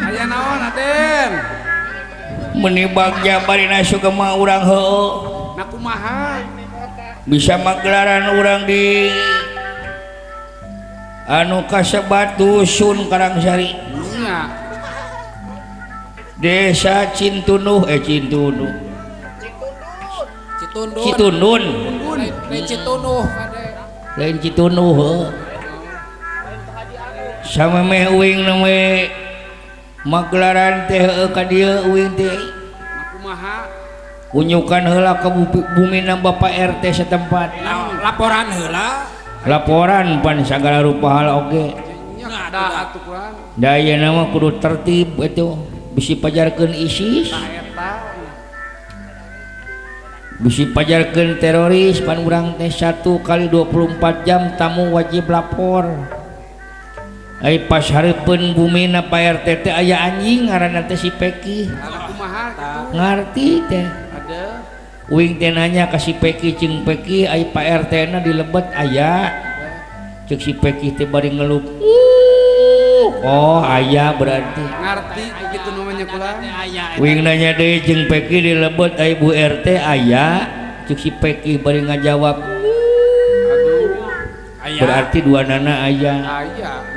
Aya naon Aden? Meni bagja bari sugema urang heueuh. Na kumaha? Bisa magelaran urang di anu kasebat dusun Karangsari. Nya. Desa Cintunuh Cintunuh. Citundun. Citundun. Lain Citunuh kade. Lain Citunuh heueuh. Sama meh uing name magelaran teh heueuh ka dieu uing teh. Kumaha? Kunyukan heula ka bumina Bapak RT setempat. Laporan heula. Laporan pan sagala rupa hal oge. Nya da atuh kurang. Da ayeuna mah kudu tertib atuh. Bisi pajarkeun ISIS. Bisi pajarkeun teroris pan urang teh 1 kali 24 jam tamu wajib lapor. Ai pas hareupeun bumina Pak RT teh aya anjing ngaranna teh si Peki. Ngarti teh. Uing teh nanya ka si Peki jeung Peki ai Pak RT na di lebet aya. Ceuk si Peki teh bari ngelup. Oh aya berarti. Ngarti kitu namanya kula. Uing nanya deui jeung Peki di lebet ai Bu RT aya. Ceuk si Peki bari ngajawab. Aduh. Berarti dua nana aya. Aya.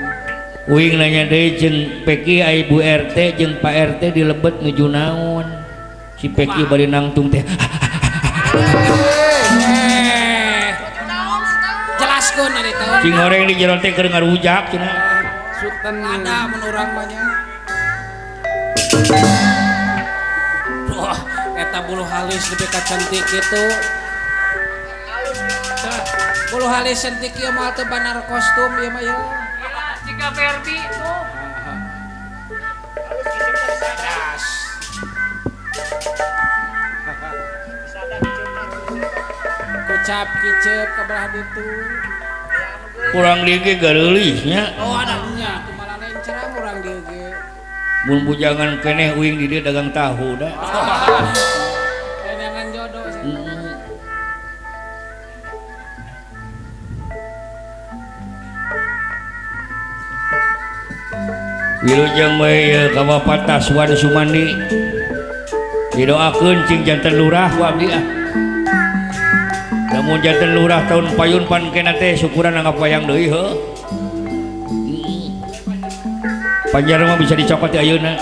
Uing nanya deui jeung Peki ai Bu RT jeung Pak RT di lebet nuju naon. Si Peki bari nangtung teh. Jelaskeun ari teh. Cing horeng di jero teh keur ngarujak cenah. Suten ada mun urang mah nya. Wah, eta bulu halus lebih ka cantik kitu. Bulu halus cantik ieu mah teu banar kostum ieu mah ieu. Jika Barbie tuh. Kucap kicep ke belah ditu. Kurang dieu ge gareulisnya. Oh adanya tuh malah lain cerang urang dieu ge. Mun bujangan keneh uing di dieu dagang tahu dah. Jangan jodoh sih. Wilujeng we ieu ka Bapak Taswan Sumandi. Didoakeun cing janten lurah ku abdi ah. Lamun janten lurah tahun payun pan kena teh syukuran anggap wayang deui heuh. Panjar mah bisa dicokot di ayeuna.